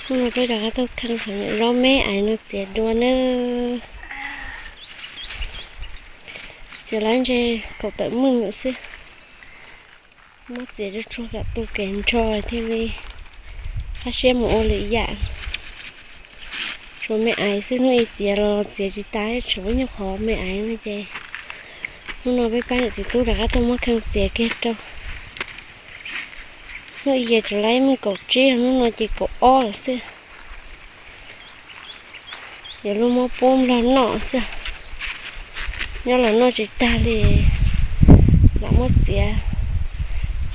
Hnub no peb rov qab tuaj kheej qhov nyuam zaub me aiv no txiav dua nawb. Txiav lawm ntshe kaum tawm meej lawm xwb. Muab txiav tsuag tsuag kom tu kev nrho thiaj li qab siab mus ua lwm yam. Tshuav me aiv xwb, hnub ib txiav los txiav tsis tas, tshuav ib nyuag qhov me aiv no ces hnub no peb pab niam txiv tub rov qab tuaj muab kheej txiav kiag rau. Hnub ib ces tshuav lawm meej kaum tsib, hnub no ces kaum ob lawm xwb. Yuav luag muab pub nplog noj xwb. Nyob los noj tsis tag li, lam muab txiav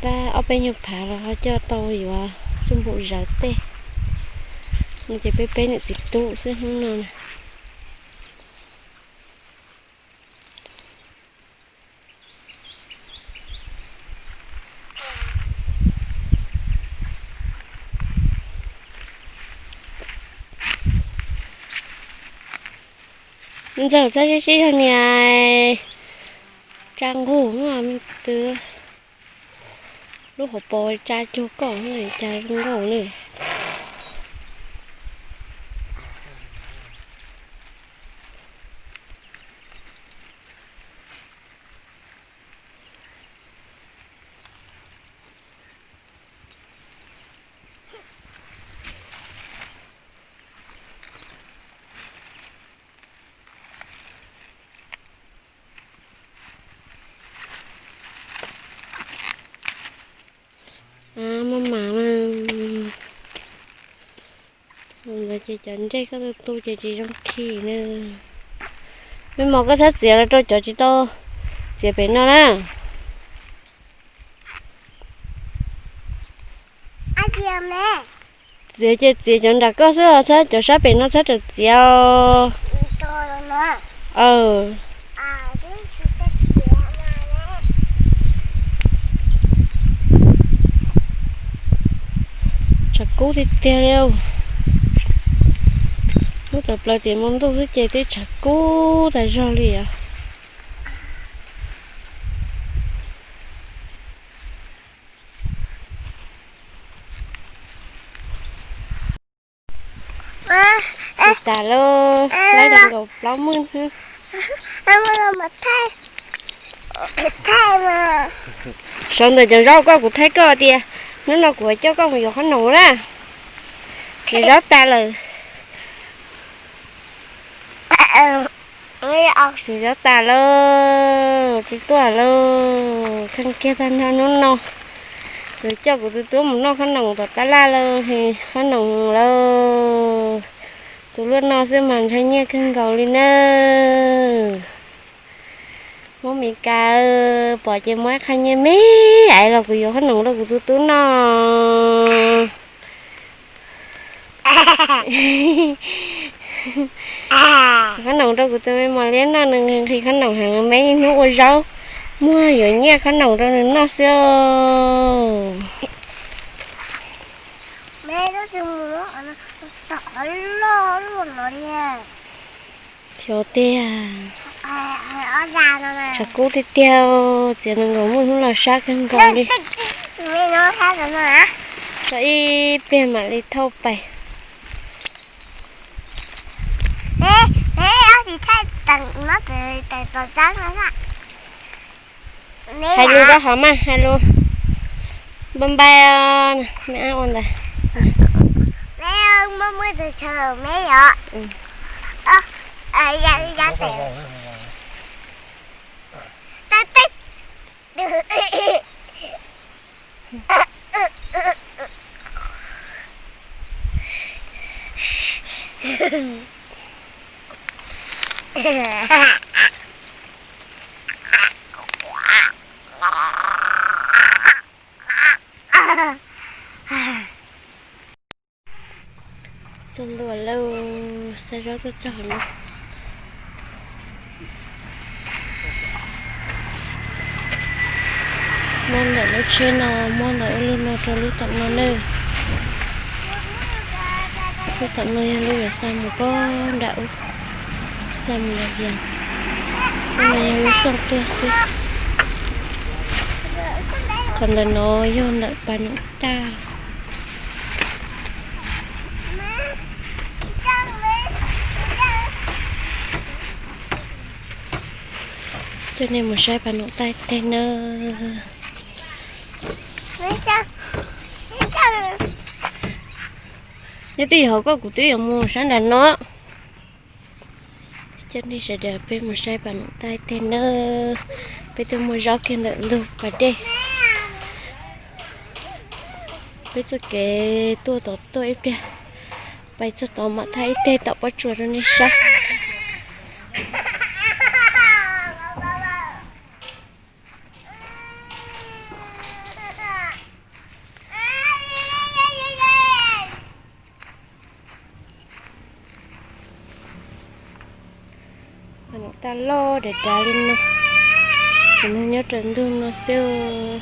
tag ob peb nyuag phav los ho coj tau yuav xub npum zawv tej. No ces peb peb niam txiv tub xwb hnub no na. Ntxawm txhob sib sib zog nias, tsa nqug me twb. Lub hauv paus tsa cuag koj cas zoo nkauj li. Maj mam na. Ntawd ces cov ntsej koj tu tu ces tsis zoo khi na. Me mos koj txhob txiav los rau cov tsis tau txiav pem no na. Txiav ces txiav cov nram koj xwb os, txhob cov sab pem no txhob rawm txiav os. Aw. Tshav kub tiag tiag li. Lub tawm plaws tias hmo ntuj xwb ces twb tshav kub tas zog li os. Tsis tas lauj, laib tau nkaus plaub meej xwb. Sawv ntawm cov zaub koj kuv thaij koj tias hnub no kuv coj koj mus yuav qhob noom na. Ces zaub tas lawm. Ces zaub tas lawm, tsis tuaj lawm, kheej kiag tag nrho hnub no. Kuv coj kuv tus tub mus noj qhob noom tom tab laj lawm, qhob noom lawm. Tus luaj no xwb mas ntshai nyiaj kawg nkaus li nawb. Hmoob Mes Kas pom ces muab ib qho nyiaj me aiv los kuv yuav qhob noom rau kuv tus tub noj. Qhob noom rau kuv tus me mos liab noj, nws nqhis qhob noom heev, me ib hnub ua zaub muag yuav nyiaj qhob noom rau nws noj xwb. Xyov tiag. Tshav kub tiag tiag, txiav nees nkaum muaj hnub los sab kawg nkaus li. Tso ib pliag mam li thauj pais. Hais lus rau hov mas, hais lus npaj npai, me ab ua ntawd. Txog ntua lawm, xa zaub tuaj txog no. Muab ntawm lub tsheb no, muab ntawm ub lub no rau lub tom no nawb. Lub tom no yog lub yuav xa mus pog nram ub, xa mus yos yos. Lub no yog lub xoj tuaj xwb. Qhov ntawm no yog ntawm pas noom tag. Coj nej mus saib pas noom tag teg nawb. Nyob twj ywm hauv ko kuv twb yuav mus sab nram no. Coj nej sawv daws peb mus saib pas noom tag teg nawb. Peb twb muaj zaub kiag ntawm ntug pas dej. Peb txoj kev tuaj tom tuaj ib pliag, pais txog tod mam thaij ib teg tom pob tsuas rau nej saib. Pas noom tag loj dav dav li no, ces nws nyob raws ntug no xwb.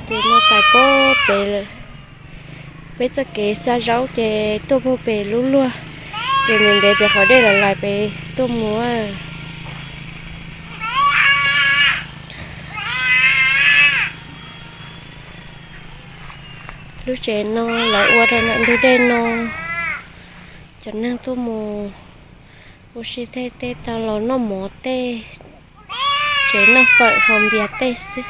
Ces no pais puag pem lawm. Peb txoj kev xa zaub ces tuaj puag pem lub luag, ces ntev ntev pem qhov dej los lais pem tuaj mus. Lub tsev no lawv ua rau ntawm ntug dej no, cov neeg tuaj mus ua si tej teb tau los noj mov tej, tsev noj fawm haus npias tej xwb.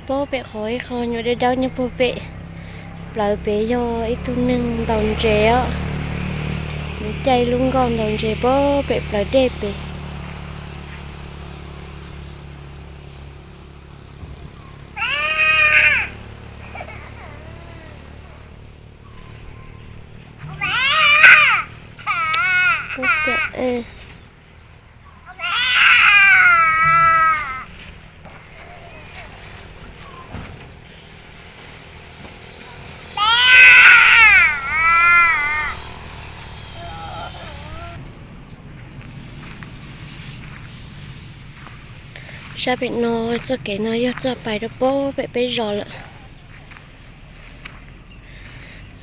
Puag pem qhov ib qho nyuam dawb dawb nyob puag pem plawv pem yog ib tug neeg ntaus ntses os. Nws caij lub nkoj ntaus ntses puag pem plawv dej pem. Sab pem no, txoj kev no yog txoj pais rau puag pem peb zos lawm.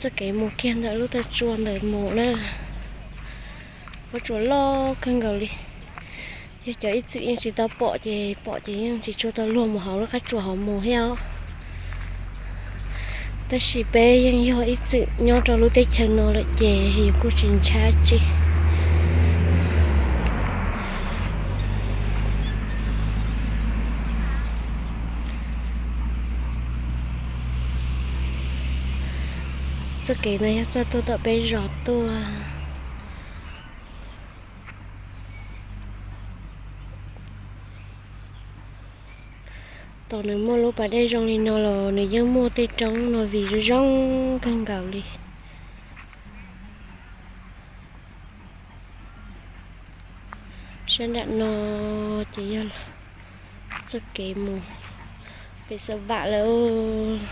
Txoj kev mus kiag ntawm lub taw tsua ntawd mus na. Pob tsuas loj kawg nkaus li. Yog cov ib txwm yeej tsis tau pom ces pom ces yeej tsis tshua tau luag mus hauv lub qab tsuas hauv mus thiab os. Tab sis peb yeej yog ib txwm nyob rau lub teb chaws no lawm ces yus kuj tsis ntshai dab tsi. Txoj kev no yog txoj tuaj tom peb zos tuaj. Tom nws muaj lub pas dej zoo li no los nws yeej muaj tej roob no vim zoo zoo kawg nkaus li. Sab nram no ces yog txoj kev mus pem Xav Vam lawm.